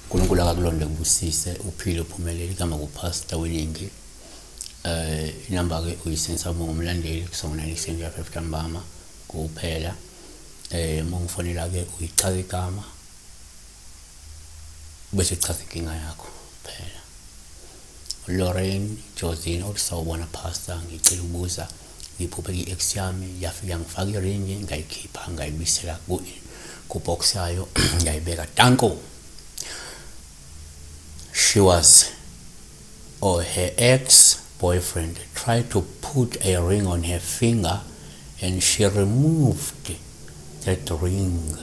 uNkulunkulu akakulonde kubusise uphile uphumelele. Igama kuPastor Weningi. Inamba ke uyisensa uma ungumlandeli kusongona ekuseni kuya 5 ntambama kuphela. Uma ungifonela ke uyichaza igama bese uchaza inkinga yakho kuphela. Lorraine Josine uthi sawubona Pastor, ngicela ukubuza, ngiphuphe i-ex yami yafika ngifaka iringi ngayikhipha ngayibuyisela ku-box yayo ngayibeka. Danko. She was or her ex-boyfriend tried to put a ring on her finger and she removed that ring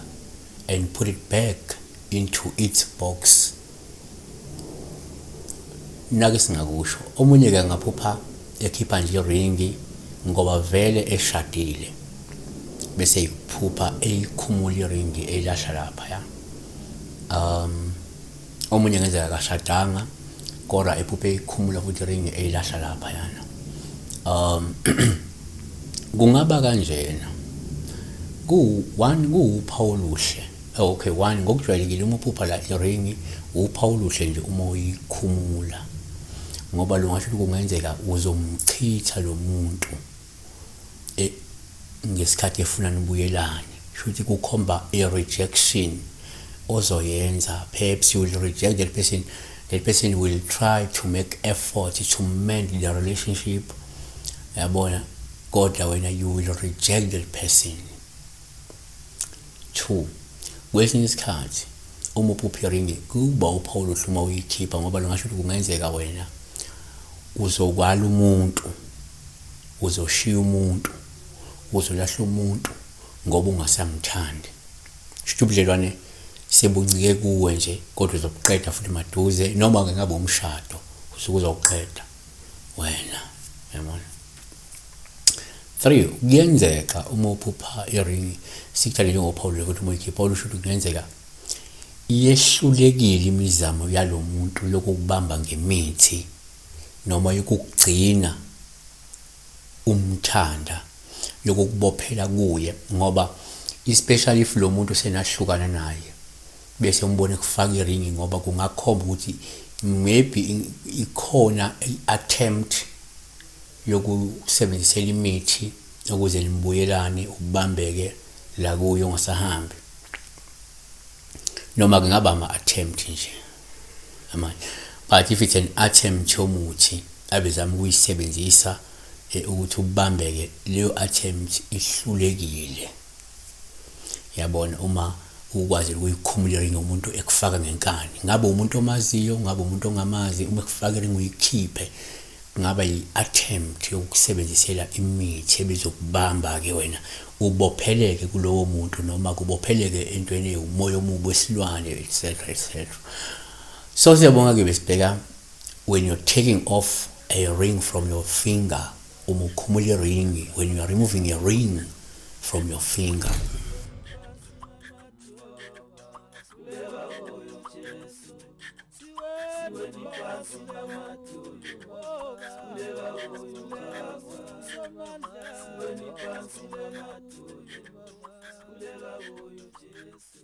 and put it back into its box. Nake singakusho omunye ke ngaphupha ekhipha nje iringi ngoba vele eshadile bese iphupha eyikhumula iringi eyilahla lapha ya. Omunye ngenzeka akashadanga kodwa ephuphe eyikhumula futhi iringi eyilahla lapha yana. Kungaba kanjena ku one kuwuphawu oluhle. Okay, one ngokujwayelekile uma uphupha la iringi uphawu oluhle nje uma uyikhumula, ngoba lo ngasho ukuthi kungenzeka uzomchitha lo muntu ngesikhathi efuna nibuyelane. Shuthi kukhomba i-rejection ozoyenza. Perhaps you will reject that person, that person will try to make effort to mend the relationship, yabona, kodwa wena you will reject that person. Two, kwesinye isikhathi uma uphupha iringi kuba uphawu oluhle uma uyikhipha, ngoba lo ngasho ukuthi kungenzeka wena uzokwala umuntu, uzoshiya umuntu, uzolahla umuntu ngoba ungasamthandi. Shuthi ubudlelwane sebuncike kuwe nje, kodwa uzobuqeda futhi maduze, noma ngabe umshado usuke uzowuqeda wena, yabona. Three, kuyenzeka uma uphupha iringi sikuthande njengophawu lokuthi uma uyikhipha olusho ukuthi kungenzeka iyehlulekile imizamo yalo muntu yokukubamba ngemithi noma yokukugcina umthanda, yokukubophela kuye, ngoba especially if lo muntu senahlukana naye bese umbone kufaka iringi, ngoba kungakhomba ukuthi maybe ikhona i-attempt yokusebenzisela imithi ukuze nibuyelane, ubambeke la kuyo ungasahambi, noma kungaba ama-attempt nje amanye. But if it's an attempt yomuthi abezama ukuyisebenzisa ukuthi ubambeke, leyo attempt ihlulekile, yabona. Uma ukwazi ukuyikhumula iringi umuntu ekufaka ngenkani, ngabe umuntu omaziyo, ngabe umuntu ongamazi, uma ekufaka iringi uyikhiphe, kungaba yi-attempt yokusebenzisela imithi ebizokubamba-ke wena ubopheleke kulowo muntu, noma kubopheleke entweni ewumoya omubi wesilwane, etc etc. So siyabonga-ke, besibheka when you're taking off a ring from your finger, uma ukhumula iringi, when you are removing a ring from your finger. Siweni phansi namadolo, sikhuleka kuyo Jesu.